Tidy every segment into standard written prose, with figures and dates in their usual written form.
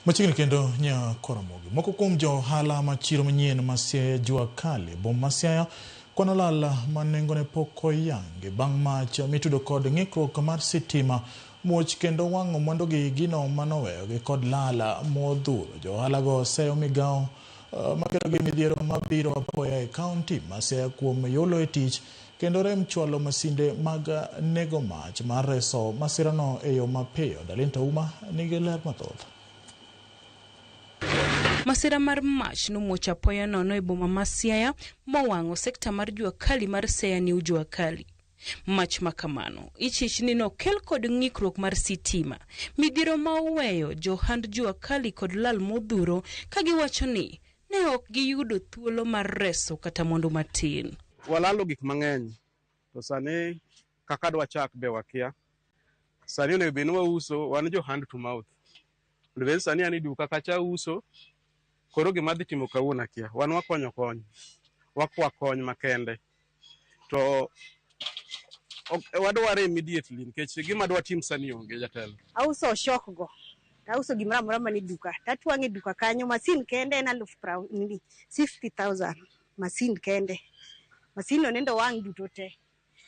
Machiegni kendo Nyakoramogi. Moko kuom jo ohala ma chiro manyien ma Siaya Jua Kali, boma ma Siaya, kwano lal ma nengone pok oyangi bang' mach mitudo kod ng'ikruok mar sitima muoch kendo wang'o mwandugi gino manoweyogi kod lal modhuro. Jo ohalago seyo migawo makedo gi midhiero mabiro apoya e kaunti ma Siaya kuom yolo e tich kendo rem chwalo masinde mag nego mach mar reso masirano e yo mapiyo. Dalinta Uma nigi ler mathoth. Masira mar mach nomuoch apoya nono e boma ma Siaya mowang'o sekta mar jua kali mar Siaya New Jua Kali. Mach ma kamano ichich ni nokel kod ng'ikruok mar sitima, midhiero ma oweyo johand jua kali kod lal modhuro ka giwacho ni ne ok giyudo thuolo mar reso kata mwandu matin. Walalo gik mang'eny to sani kaka dwachak be wakia. Sani onego bed ni wauso, wan jo hand to mouth. Onego bed ni sani an e duka kacha auso, koro gima adhi timo kawuono akia. Wan wakonyo kony, wakwa kony makende. To wadware immediately nikech gima dwatim sani onge jatelo. Auso oshok go, tauso gimoro amora manie duka, tatwang'o e duka kanyo. Masin kende en aluf nini, 60,000 masin kende. Masin no nende owang' duto te.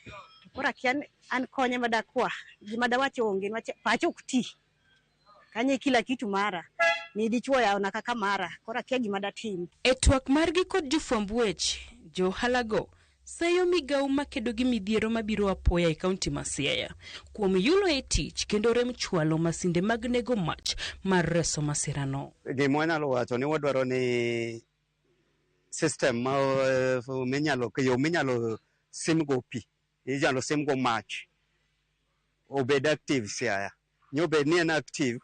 To koro akia ni an kony ema dakwa, gima dawach onge niwach pacha ok ti. Kanyo e kila kitu mara, ni dichuo oyawona kaka mara, koro akia gima datim. E twak margi kod jofwamb weche, jo ohalago seyo migawo makedo gi midhiero mabiro apoya e kaunti ma Siaya kuom yulo e tich kendo rem chwalo masinde mag nego mach mar reso masirano. Gima wanyalo wacho ni wadwaro ni system ma minyalo, yo minyalo simgo pi, inyalo simgo mach obed active Siaya. Nyobed ni en active,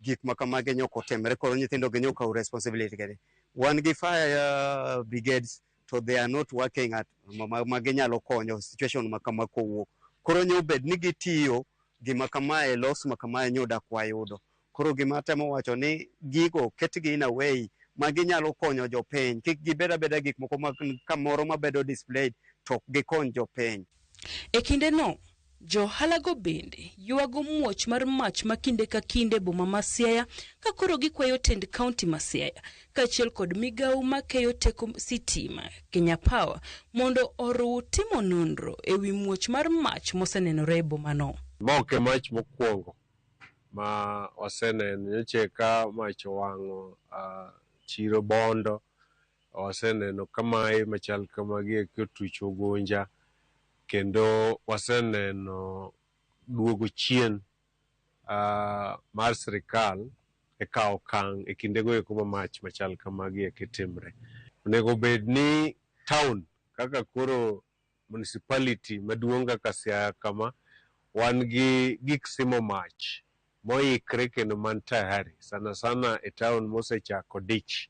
gik ma kamagi nyok otimre, koro nyithindo gi nyok kaw responsibility kende. Wan gi fire brigades to they are not working at ma ginyalo konyo situation ma kama kowuok. Koro nyobed ni gitiyo gima kamae, loss ma kamae nyodak wayudo. Koro gima atemo wacho ni gigo ketgi in a way ma ginyalo konyo jopiny, kik gibed abeda gik moko ma kamoro mabedo displayed to ok gikony jopiny. E kindeno, jo ohalago bende ywago muoch mar mach ma kinde ka kinde e boma ma Siaya ka koro gikwayo tend kaunti ma Siaya kaachiel kod migawo makeyo teko sitima Kenya Power mondo oruw timo nonro e wi muoch mar mach mosenenore e bomano. Ma ok e mach mokwongo ma waseneno. Nyocha ka mach owang'o chiro Bondo, waseneno ka maye machal kamagi eki otucho Ugunja, kendo waseneno duogo chien mar sirikal e kawo okang' e kindego eko ma mach machal kamagi eki timre. Onego bed ni town kaka koro municipality maduong' kaka Siaya kama, wan gi gik simo mach moikre kendo man tayari sana sana e town mosechako dich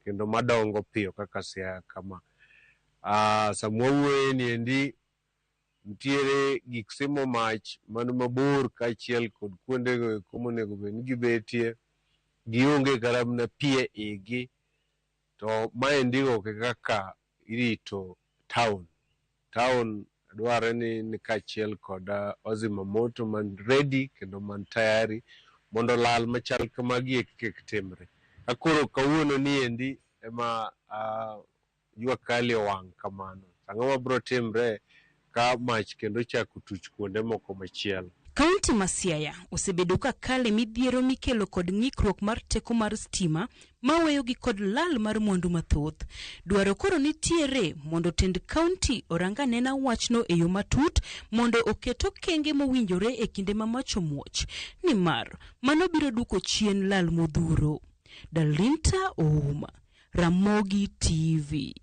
kendo madongo piyo kaka Siaya kama. Sama wawuoye ni endi nitiere gik simo mach man mabor kaachiel kod kuondego eko monego bed ni gibetie, gionge kata mana pi e igi, to maendi ok e kaka irito town. Town dwarre ni ni kaachiel kod wazima moto man ready kendo man tayari mondo lal machal kamagi eki kik timre. Ka koro kawuono ni endi ema jua kali owang' kamano, ang'o mabiro timre ka mach kendo ochako tuch kuonde moko machielo? Kaunti ma Siaya osebedo ka kale midhiero mikelo kod ng'ikruok mar teko mar stima maweyogi kod lal mar mwandu mathoth. Dwaro koro nitiere mondo tend kaunti orang anena wachno e yo matut mondo oket okenge mowinjore e kinde ma mach omuoch, nimar mano biro duoko chien lal modhuro. Dalinta Ouma, Ramogi TV.